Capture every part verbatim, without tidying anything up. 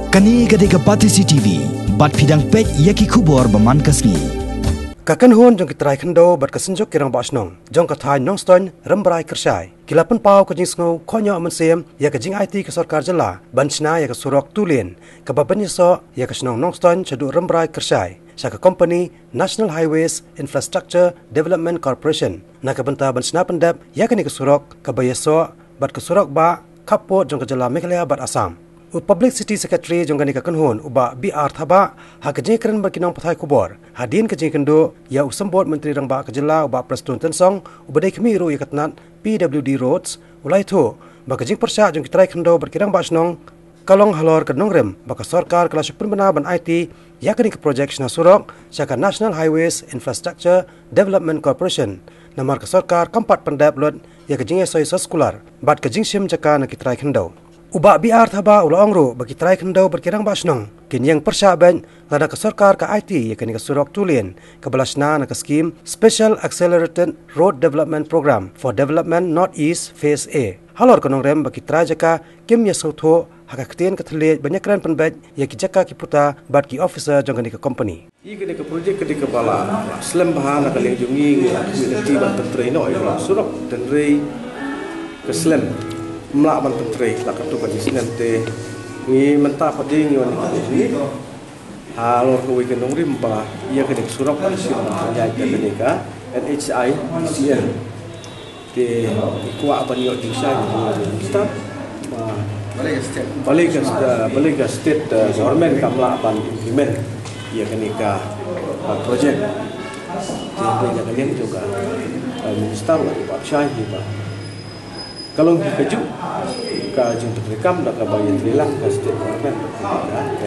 Kane ka dei ka Batesi T V, bad phi dang peit ïa ki khubor ba man ka sngi. Ka kynhun jong ki trai khyndew bad ka synjuk ki rangbah shnong jong ka thaiñ Nongstoiñ, Rambrai, Kyrshai, ki la pynpaw ka jingsngew khohñioh mynsiem ïa ka jingaiti ka sorkar jylla ban shna ïa ka surok two lane kaba pynïasoh ïa ka shnong Nongstoiñ shaduh Rambrai, Kyrshai, sha ka kompani National Highways Infrastructure Development Corporation na ka bynta ban shna pyndep ïa kane ka surok kaba ïasoh bad ka surok bah khappud jong ka jylla Meghalaya bad Assam. U Publicity Secretary jong kane ka kynhun, u Bah B R Thabah, ha ka jingïakren bad ki nongpathai khubor hadien ka jingïakynduh ïa u Symbud Myntri Rangbah ka jylla, u Bah Prestone Tynsong, uba dei khmih ruh ïa ka tnat P W D Roads, u la ïathuh ba ka jingpyrshah jong ki trai khyndew bad ki rangbah shnong ka long halor ka nongrim ba ka sorkar ka la shu pynbna ban aiti ïa kane ka projek shna surok sha ka National Highways Infrastructure Development Corporation, namar ka sorkar kam pat pyndep lut ïa ka jingïasoh soskular bad ka jingshim jaka na ki trai khyndew. U Bah B R Thabah u la ong ruh ba ki trai khyndew bad ki rangbah shnong kin ïeng pyrshah beit lada ka sorkar ka aiti ïa kane ka surok two lane kaba la shna na ka skim Special Accelerated Road Development Programme for Development North East Phase A, halor ka nongrim ba ki trai jaka kim ïa sngewthuh ha ka ktien ka thylliej ban ïakren pynbeit ïa ki jaka ki puta bad ki officer jong kane ka kompani. Ïa kane ka projek ka dei kaba la slem bha. Na ka liang jong ngi, ngi la khmih lynti ban pyntrei noh ïa ka surok, hynrei ka slem, ym lah ban pyntrei la katto katne snem. Te ngi mynta pat de ngi wan ïa kane ka jingmih halor kawei ka nongrim ba ïa kane ka surok kan shim ban pynïaid da kane ka N H I D C L. Te ngi kwah ban ïoh jingshai na ka liang jong u minister ba balei ka st-, balei ka state, eh, government kam lah ban implement ïa kane ka, eh, project. Te hynrei na ka liang jong ka, eh, minister la ïoh ban shai hi ba ka long hi kajuh ka jingpyntreikam da kaba ïatrei lang ka state government bad ka, ka, ka,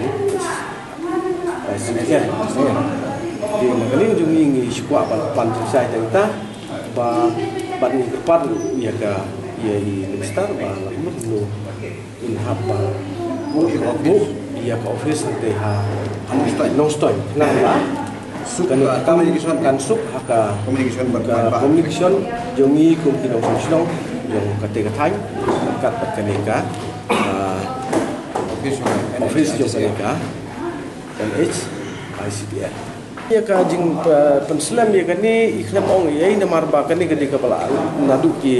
eh, C P M. Te na ka liang jong ngi, ngi shu kwah ban pan jingshai tang ita ba, bad ngi kyrpad ïa ka, ïa i minister ba la kumno kumno in hap ban buh ïa ka office hangtei ha Nongstoiñ. Nangta suk, kane ka, ah, communication kan suk ha ka communication bad ka communication jong ngi kum ki nongshong shnong jong katei ka thaiñ, kat bad kane ka, ah, office jong ka, office jong kane ka N H I C D L. Ïa ka jing, uh, pynslem ïa kane i khlem ong ei ei, namar ba kane ka dei kaba la naduh ki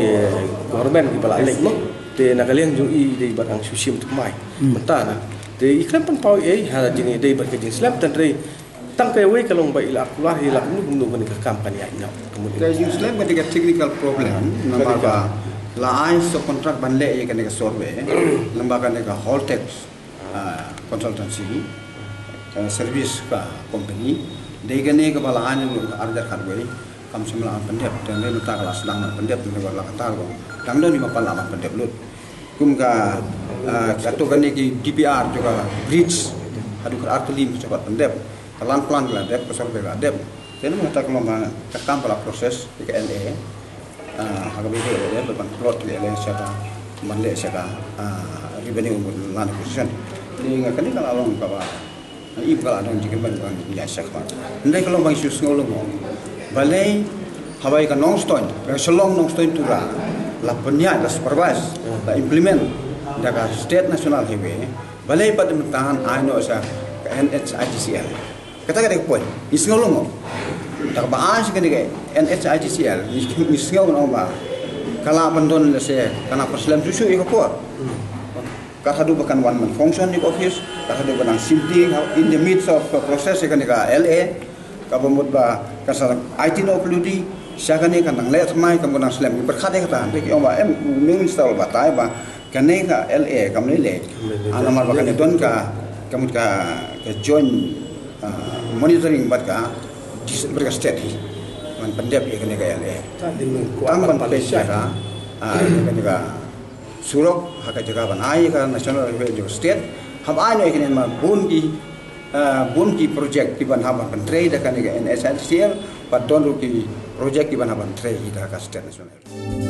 government kiba la leit mo. Te na ka liang jong i dei bad ang shu shim thymmai. Hmm. Mynta na. Te i khlem pynpaw ei ei ha jingïadei bad ka jingslem, hynrei tang kawei ka long ba i la kular hi la kumno kumno kane ka kam kan ïaid noh. Ka jingslem ka dei ka technical problem, namar ba la ai subcontract ban leh ïa kane ka survey, namar kane ka Holtex, ah, consultancy, ah, service ka company, dei kane kaba la ai naduh ar hajar khatwei, kam shym la pyndep, te mynta ka la sdang ban pyndep, te ba la katta ruh dang don hi ba pan la ban pyndep lut. Kum ka, ah, kato kane ki D P R jong ka bridge, haduh khatar tylli mynta ka la pyndep, ka land plan ka la dep, ka survey ka la dep. Te namar kata ka long ba ka kam ka la process ïa ka L A, ah, ha kaba ïadei ïa ka ban plot ïa ka L A sha ka, ban leh sha ka, ah, revenue land acquisition. Te nga kane ka la long kaba i ba ka la don jingkyrmen ban ïa sha ka. Hynrei ka long ba ngi shu sngew lyngngoh balei haba ïa ka Nongstoiñ, ka Shillong Nongstoiñ Tura la pynïaid, la supervise, la implement da ka State National Highway, balei pat mynta ai noh sha ka N H I D C L. Kata ka dei ka point. Ngi sngew lyngngoh. Da kaba ai sha kane ka N H I D C L, ngi, ngi sngew ngan ong ba ka la ban don lehse ka nang pynslem shuh shuh ïa ka por. Kat haduh ba kan wan ban function ïa ka office, kat haduh ba nang shim ti, in the midst of the process ïa kane ka L A, kaba mut ba kan sa aiti noh ka ludi, sha kane kan nang leh thymmai, kan nang slem. Ngi pyrkhat ïa kata, hynrei ki ong ba em, u Minister u batai ba kane ka L A kam lei lei. Ah, namar ba kane don ka, ka mut ka, ka joint, ah, monitoring bad ka, bad ka state hi. Ban pyndep ïa kane ka L A. Tang ban pynshai ka, ah, ïa kane ka surok ha ka jaka ban ai ka National Highway jong ka state. Hap ai noh ïa kane namar bun ki, ah, bun ki project ki ban hap ban pyntrei da kane ka N H I D C L, bad don ruh ki project ki ban hap ban trei hi da ka State National Highway.